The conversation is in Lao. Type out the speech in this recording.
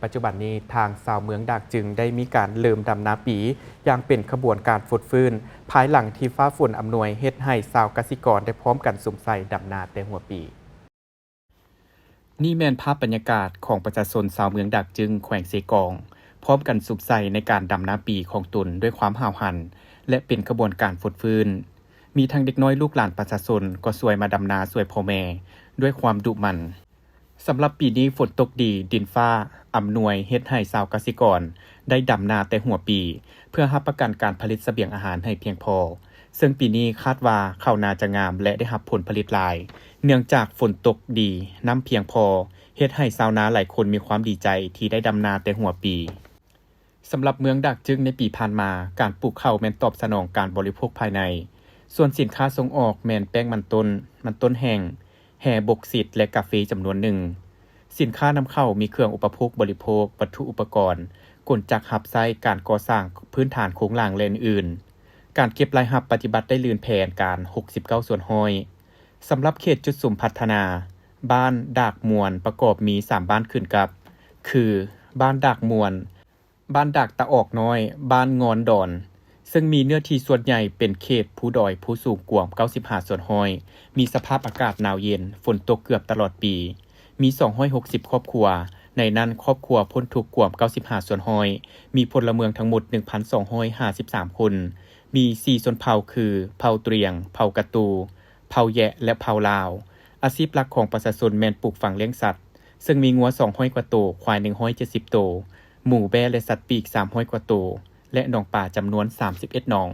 ປັດຈຸບັນນີ້ ທາງຊາວເມືອງດາກຈຶງໄດ້ມີການເລີ່ມດຳນາປີຢ່າງເປັນຂະບວນການຟົດຟື້ນ ພາຍຫຼັງທີ່ຟ້າຝົນອຳນວຍເຮັດໃຫ້ຊາວກະສິກອນໄດ້ພ້ອມກັນສຸມໃສ່ດຳນາແຕ່ຫົວປີ. ນີ້ແມ່ນພາບບັນຍາກາດຂອງປະຊາຊົນຊາວເມືອງດາກຈຶງ ແຂວງເຊກອງ ພ້ອມກັນສຸມໃສ່ໃນການດຳນາປີຂອງຕົນດ້ວຍຄວາມຫ້າວຫັນ ແລະ ເປັນຂະບວນການຟົດຟື້ນ. ມີທັງເດັກນ້ອຍລູກຫຼານປະຊາຊົນກໍຊ່ວຍມາດຳນາຊ່ວຍພໍ່ແມ່ດ້ວຍຄວາມດຸໝັ່ນ. ສຳລັບປີນີ້ຝົນຕົກດີ, ດິນຟ້າອຳນວຍເຮັດໃຫ້ຊາວກະສິກອນໄດ້ດຳນາແຕ່ຫົວປີ ເພື່ອຮັບປະກັນການຜະລິດສະບຽງອາຫານໃຫ້ພຽງພໍ, ເຊິ່ງປີນີ້ຄາດວ່າເຂົ້ານາຈະງາມ ແລະ ໄດ້ຮັບຜົນຜະລິດຫຼາຍ ເນື່ອງຈາກຝົນຕົກດີ, ນ້ຳພຽງພໍ, ເຮັດໃຫ້ຊາວນາຫຼາຍຄົນມີຄວາມດີໃຈທີ່ໄດ້ດຳນາແຕ່ຫົວປີ. ສຳລັບເມືອງດາກຈຶງໃນປີຜ່ານມາ, ການປູກເຂົ້າແມ່ນຕອບສະໜອງການບໍລິໂພກພາຍໃນ, ສ່ວນສິນຄ້າສົ່ງອອກແມ່ນແປ້ງມັນຕົ້ນ, ມັນຕົ້ນແຫ້ງ, ແຮ່ບົກຊິດ ແລະ ກາເຟຈຳນວນໜຶ່ງ. ສິນຄ້ານຳເຂົ້າມີເຄື່ອງອຸປະໂພກບໍລິໂພກ, ວັດຖຸອຸປະກອນ, ກົນຈັກຮັບໃຊ້, ການກໍ່ສ້າງພື້ນຖານໂຄງລ່າງ ແລະ ອື່ນໆ. ການເກັບລາຍຮັບປະຕິບັດໄດ້ລື່ນແຜນການຫົກສິບເກົ້າສ່ວນຮ້ອຍ. ສຳລັບເຂດຈຸດສຸມພັດທະນາ, ບ້ານດາກມ່ວນປະກອບມີສາມບ້ານຂຶ້ນກັບ ຄື ບ້ານດາກມ່ວນ, ບ້ານດາກຕາອອກນ້ອຍ, ບ້ານງອນດອນ, ເຊິ່ງມີເນື້ອທີ່ສ່ວນໃຫຍ່ເປັນເຂດພູດອຍພູສູງກວມເກົ້າສິບຫ້າສ່ວນຮ້ອຍ, ມີສະພາບອາກາດໜາວເຢັນ, ຝົນຕົກເກືອບຕະຫຼອດປີ, ມີສອງຮ້ອຍຫົກສິບຄອບຄົວ, ໃນນັ້ນຄອບຄົວພົ້ນທຸກກວມເກົ້າສິບຫ້າສ່ວນຮ້ອຍ, ມີພົນລະເມືອງທັງໝົດໜຶ່ງພັນສອງຮ້ອຍຫ້າສິບສາມຄົນ, ມີສີ່ຊົນເຜົ່າຄື ເຜົ່າຕຣຽງ, ເຜົ່າກະຕູ, ເຜົ່າແຢະ ແລະ ເຜົ່າລາວ. ອາຊີບຫຼັກຂອງປະຊາຊົນແມ່ນປູກຝັງລ້ຽງສັດ, ເຊິ່ງມີງົວສອງຮ້ອຍກວ່າໂຕ, ຄວາຍໜຶ່ງຮ້ອຍເຈັດສິບໂຕ, ໝູແບ້ ແລະ ສັດປີກສາມຮ້ອຍກວ່າໂຕ ແລະ ໜອງປາຈຳນວນສາມສິບເອັດໜອງ.